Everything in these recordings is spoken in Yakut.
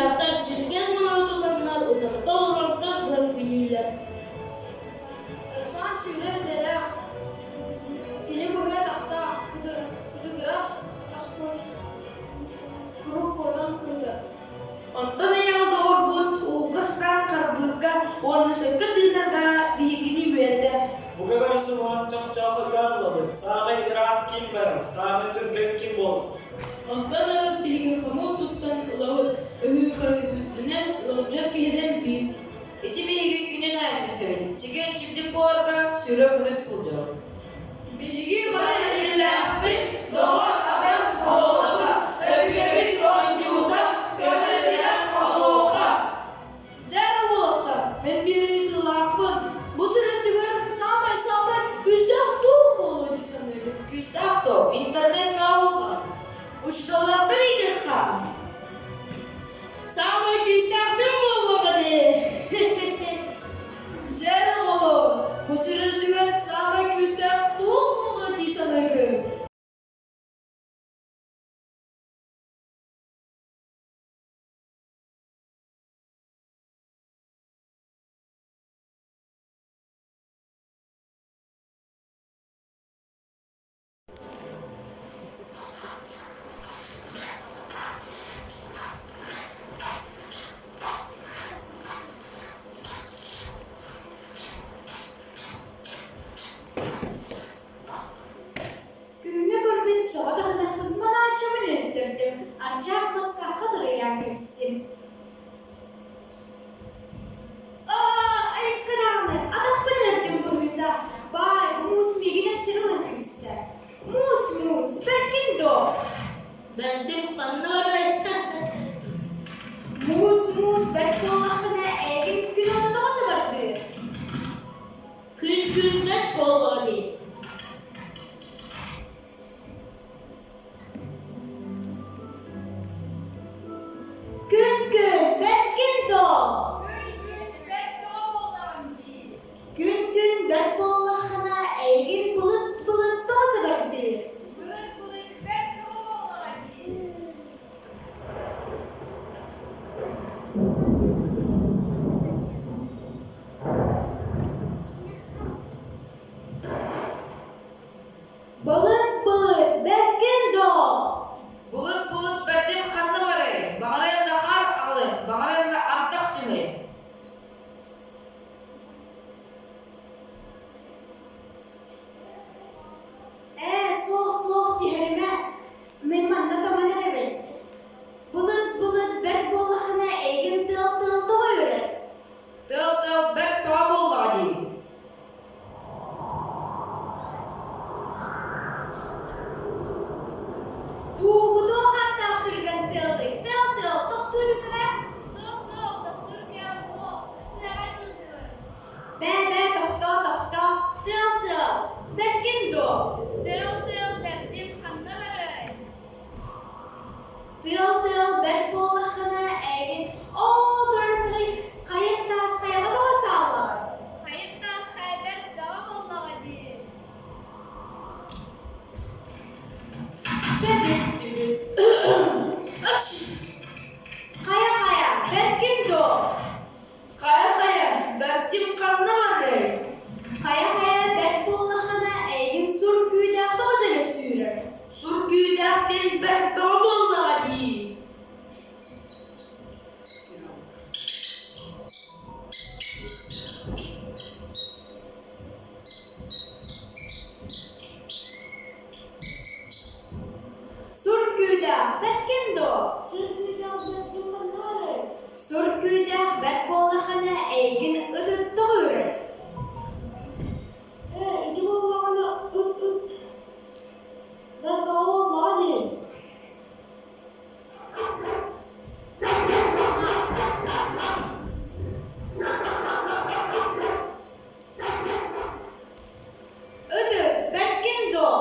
күүстээхтэр, чэлгиэн маһы тутаннар утарыта олорон тас быһан күнүүллэр. Ыксаан сүүрэр идэлээх, кини быһа атахтаах, кытыгырас атахпын куруук куотан кыытар. Онтон эйэҕэ доҕорбут ууга сытан харбыырга уонна сөпкө тыынарга биһигини үөрэтэр. Бука бары субуһан чохчооху ыаллабыт, саамай ыраах ким барар, саамай түргэн ким буолар? Онтон ылып биһиги хомуут тустан ылабыт, ыһыы-хаһыы сүрдэнэн, ыалдьар киһидэн биир. Ити биһиги күнүн аайы түмсэбит, чигиэн-чибдик буоларга сүүрэ-көтө сылдьабыт. Биһиги бары иллээхпит, доҕор атас буоллаҕа, өбүгэбит оонньуута, көмөлөөх онуоха. Дьэ эрэ уолаттар, мин биир ыйытыылаахпын. Бу сир үрдүгэр саамай-саамай күүстээх туох буолуо дии саныыгыт? Күүстээх дуо? Интернет бөҕө буоллаҕа. Учууталлартан ыйытыахха. Саамай күүстээх мин буоллаҕа дии. Дьэ эрэ оҕолоор, бу сир үрдүгэр саамай күүстээх туох буолуо дии саныыгын? Күҥҥэ көрбүт соҕотох ынахпын манааччыбын өрүттэрдим, ардьаах маска хатырыйан кэбистим. Аа, айыкка даҕаны, атахпын өрдүм быһыыта, баай, муус миигин эпсэри ылан кэбистэ. Муус, муус, бэркин дуо? Бэрдим ханна барай? Муус, муус, бэрт буоллаххына, эйигин күн ото тоҕо сабардыыр? Күн күн бэрт буоллаҕа дии. Күн күн бэркин доо? Күн күн бэрт бөҕө буоллаҕым дии. Күн күн бэрт буоллаххына, эйигин былыт былыт тоҕо сабардыыр? Былыт былыт бэрт бөҕө буоллаҕа дии. Былыт былыт бэркин доо? Былыт былыт бэрдим ханна барай? Баҕарыам да хаар аҕалыам, баҕарыам да ардах түһэрим. Ээ, суох, суох түһэримэ. Мин манна тоҥон эрэбин. Былыт былыт бэрт буоллаххына эйигин тыал-тыал тоҕо үөрэр? Тыал-тыал бэрт тоҕо буоллаҕа дии. Буубутуох ааттаах түргэн тыалый, тыал-тыал тохтуу түсэрэ? Суох, суох, тохтуур кыаҕым суох. Сыаҕар сылдьабын. Бээ-бээ, тохтоо, тохтоо, тыал-тыал, бэркин дуо? Тыал-тыал бэрдим ханна барай? Тыал-тыал бэрт буоллаххына, эйигин оо турар тыый хайыр таас хайаҕа тоҕо сааллаҕын? Хайыр таас хайа бэрт бөҕө буоллаҕа дии. Хайа-хайа, бэркин дуо? Хайа-хайа, бэртим ханна барыай? Хайа-хайа бэрт буоллаххына, эйигин сур күүдээх тоҕо дьөлө сүүрэр? Сур күүдээх диэн бэрт бөҕө буоллаҕа дии. Сур күүдээх бэркин дуо? Сур күүдээх бэртим ханна барыай? Сур күүдээх бэрт буоллаххына, эйигин ыт-ыт тоҕо үрэр? Ээ, ити буоллаҕына ыт-ыт бэрт бөҕө буоллаҕа дии. Ыты, бэркин дуо?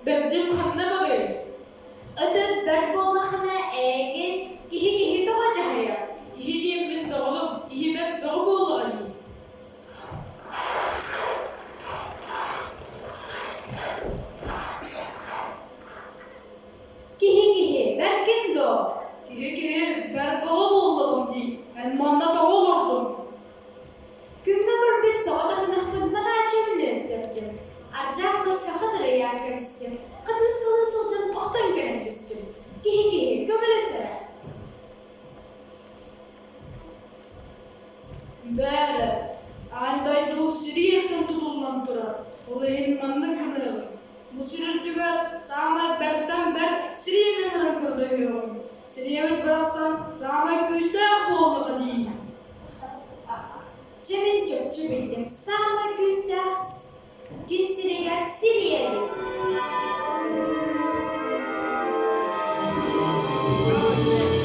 Бэрдим ханна барыай? Ытыт бэрт буоллаххына, эйигин киһи киһи тоҕо дьаһайар? Киһи диэммин доҕорум, киһи бэрт бөҕө. Thank you.